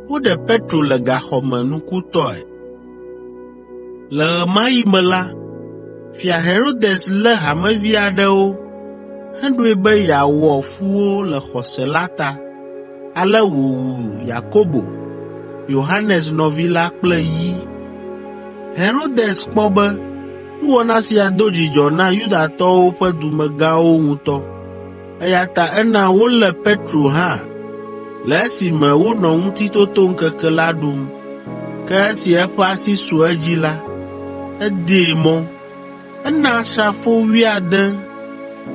Woɖe Petro le gaxɔ me nukutɔe. Le ɣe ma ɣi me la, Fia Herodes lé hamevi aɖewo heɖoe be yeawɔ fu wo le xɔse la ta, ale wòwu Yakobo, Yohanes nɔvi la kple yi. Herodes kpɔ be nuwɔna sia do dzidzɔ na Yudatɔwo ƒe dumegãwo ŋutɔ, eya ta ena wolé Petro hã le esime wonɔ Ŋutitotoŋkeke la ɖum. Ke esi eƒe asi su edzi la, edee mɔ. Ena asrafo wuiade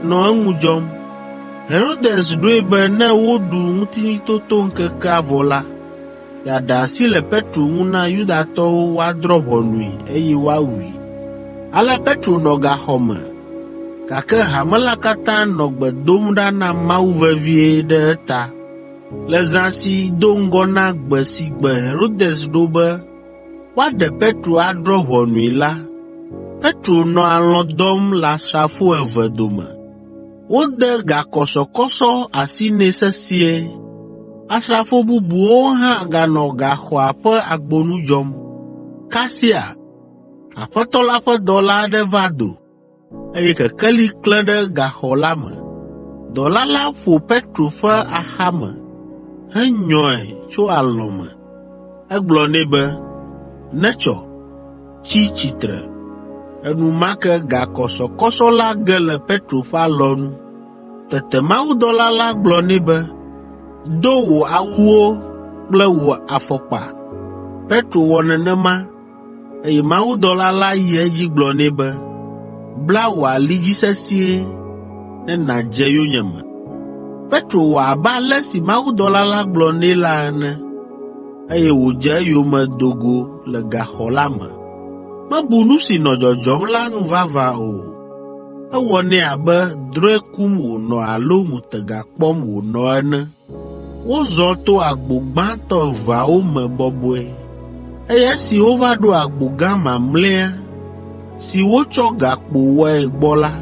nɔ eŋu dzɔm. Herodes ɖoe be ne woɖu Ŋutitotoŋkekea vɔ la, yeaɖe asi le Petro ŋu na Yudatɔwo woadrɔ̃ ʋɔnui eye woawui. Ale Petro nɔ gaxɔ me, gake hame la katã nɔ gbe dom ɖa na Mawu vevie ɖe eta. Le zã si do ŋgɔ na gbe si gbe Herodes ɖo be woaɖe Petro adrɔ̃ ʋɔnui la, Petro nɔ alɔ̃ dɔm le asrafo eve dome. Wode gakɔsɔkɔsɔ asi nɛ sesĩe. Asrafo bubuwo hã ganɔ gaxɔa ƒe agbonu dzɔm. Kasia, Aƒetɔ la ƒe dɔla aɖe va do, eye kekeli klẽ ɖe gaxɔ la me. Dɔla la ƒo Petro ƒe axame henyɔe tso alɔ̃ me. Egblɔ nɛ be, “Netsɔ, tsi tsitre!” Enumake gakɔsɔkɔsɔ la ge le Petro ƒe alɔnu. Tete mawudɔla la gblɔ nɛ be, “Do wò awuwo kple wò afɔkpa.” Petro wɔ nenema, eye mawudɔla la yi edzi gblɔ nɛ be, “Bla wò ali dzi sesĩe ne nàdze yonyeme.” Petro wɔ abe ale si mawudɔla la gblɔ nɛ la ene, eye wòdze eyome do go le gaxɔ la me. Mebu nu si nɔ dzɔdzɔm la nu vavã o. Ewɔ nɛ abe drɔ̃e kum wònɔ alo ŋutega kpɔm wònɔ ene. Wozɔ to agbo gbãtɔ eveawo me bɔbɔe, eye esi wova ɖo agbo gã mamlɛa si wotsɔ gakpo wɔe gbɔ la,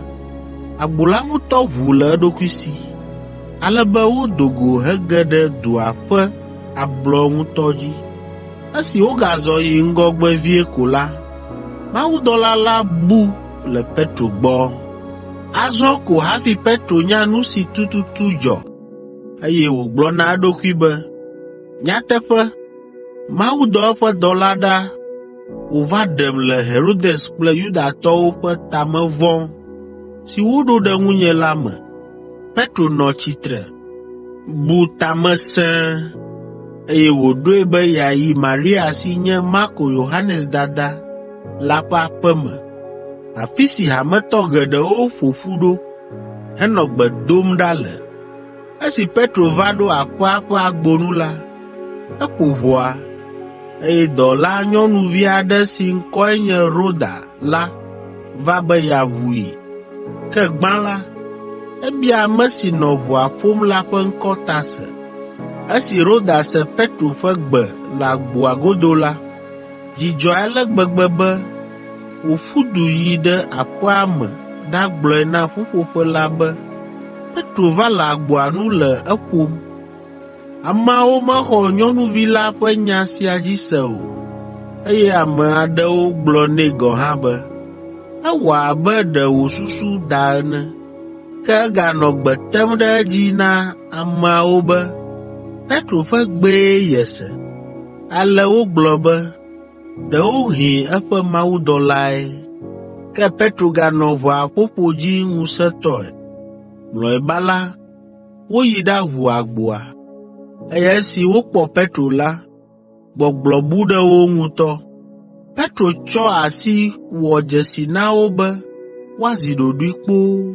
agbo la ŋutɔ ʋu le eɖokui si, ale be wodo go hege ɖe dua ƒe ablɔ ŋutɔ dzi. Esi wogazɔ yi ŋgɔgbe vie ko la, mawudɔla la bu le Petro gbɔ. Azɔ ko hafi Petro nya nu si tututu dzɔ, eye wògblɔ na eɖokui be, “Nyateƒe, Mawu dɔ eƒe dɔla ɖa wòva ɖem le Herodes kple Yudatɔwo ƒe ta me vɔ̃ si woɖo ɖe ŋunye la me.” Petro nɔ tsitre, bu ta me sẽe, eye wòɖoe be yeayi Maria si nye Marko Yohanes dada la ƒe aƒe me, afi si hametɔ geɖewo ƒo ƒu ɖo, henɔ gbe dom ɖa le. Esi Petro va ɖo aƒea ƒe agbonu la, eƒo ʋɔa, eye dɔlanyɔnuvi aɖe si ŋkɔe nye Roda la va be yeaʋui. Ke gbã la, ebia ame si nɔ ʋɔa ƒom la ƒe ŋkɔ ta se. Esi Roda se Petro ƒe gbe le agboa godo la, dzi dzɔe ale gbegbe be wòƒu du yi ɖe aƒea me ɖagblɔe na ƒuƒoƒe la be Petro va le agboa nu le eƒom. Ameawo mexɔ nyɔnuvi la ƒe nya sia dzi se o, eye ame aɖewo gblɔ nɛ gɔ̃ hã be, “Ewɔ abe ɖe wò susu da ene.” Ke eganɔ gbe tem ɖe edzi na ameawo be Petro ƒe gbee yese. Ale wogblɔ be, “Ɖewohĩ eƒe mawudɔlae.” Ke Petro ganɔ ʋɔa ƒoƒo dzi ŋusẽtɔe. Mlɔeba la, woyi ɖaʋu agboa, eye esi wokpɔ Petro la, gbɔgblɔ bu ɖe wo ŋutɔ. Petro tsɔ asi wɔ dzesi na wo be woazi ɖoɖoe kpoo,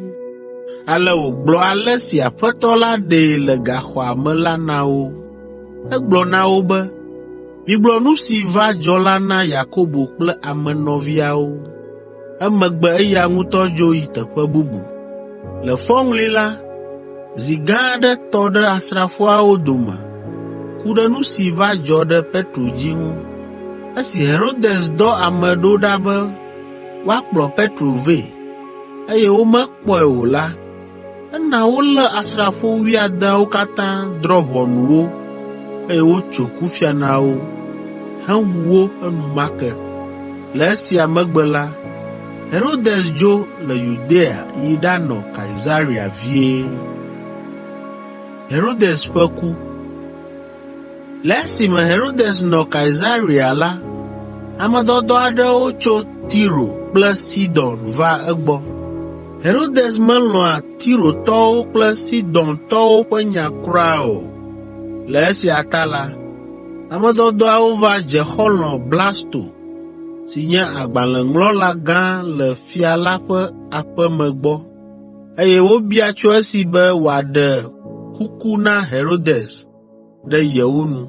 ale wògblɔ ale si Aƒetɔ la ɖee le gaxɔa me la na wo. Egblɔ na wo be, “Migblɔ nu si va dzɔ la na Yakobo kple ame nɔviawo.” Emegbe eya ŋutɔ dzo yi teƒe bubu. Le fɔŋli la, zi gã aɖe tɔ ɖe asrafoawo dome ku ɖe nu si va dzɔ ɖe Petro dzi ŋu. Esi Herodes dɔ ame ɖo ɖa be woakplɔ Petro vɛ, eye womekpɔe o la, Ena wolé asrafo wuiadeawo katã drɔ̃ ʋɔnu wo, eye wotso kufia na wo, hewu wo enumake. Le esia megbe la, Herodes dzo le Yudea yi ɖanɔ Kaesarea vie. Herodes ƒe ku Le esime Herodes nɔ Kaesarea la, ame dɔdɔ aɖewo tso Tiro kple Sidon va egbɔ. Herodes melɔ̃a Tirotɔwo kple Sidontɔwo ƒe nya kura o. Le esia ta la, ame dɔdɔawo va dze xɔlɔ̃ Blasto si nye agbalẽŋlɔla gã le fia la ƒe aƒe me gbɔ, eye wobia tso esi be wòaɖe kuku na Herodes ɖe yewo nu,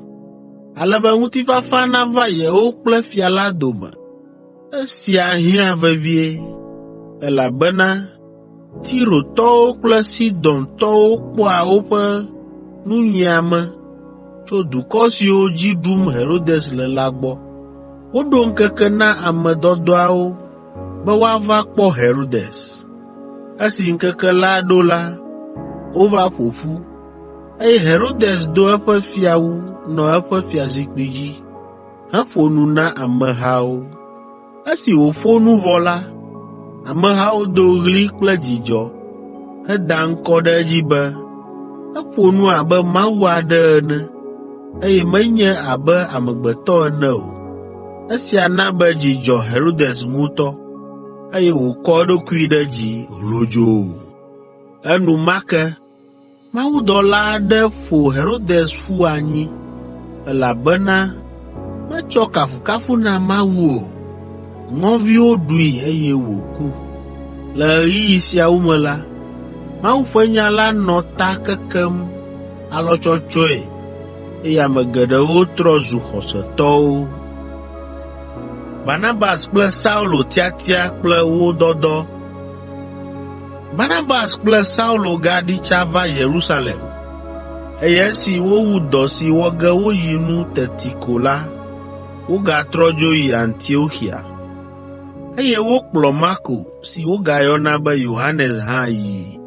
ale be ŋutifafa nava yewo kple fia la dome. Esia hiã vevie, elabena Tirotɔwo kple Sidontɔwo kpɔa woƒe nunyiame tso dukɔ siwo dzi ɖum Herodes le la gbɔ. Woɖo ŋkeke na ame dɔdɔawo be woava kpɔ Herodes. Esi ŋkeke la ɖo la, wova ƒo ƒu, eye Herodes do eƒe fiawu nɔ eƒe fiazikpui dzi heƒo nu na amehawo. Esi wòƒo nu vɔ la, amehawo do ɣli kple dzidzɔ heda ŋkɔ ɖe edzi be, “Eƒo nu abe mawu aɖe ene, eye menye abe amegbetɔ ene o.” Esia na be dzi dzɔ Herodes ŋutɔ, eye wòkɔ eɖokui ɖe dzi hlodzoo. Enumake Mawudɔla aɖe ƒo Herodes ƒu anyi, elabena metsɔ kafukafu na Mawu o. Ŋɔviwo ɖui eye wòku. Le ɣeyiɣi siawo me la, Mawu ƒe nya la nɔ ta kekem alɔtsɔtsɔe eye ame geɖewo trɔ zu xɔsetɔwo. Barnabas kple Saulo tiatia kple wo dɔdɔ Barnabas kple Saulo gaɖi tsa va Yerusalem, eye esi wowu dɔ si wɔ ge woyi nu teti ko la, wogatrɔ dzo yi Antioxia, eye wokplɔ Marko si wogayɔna be Yohanes hã yii.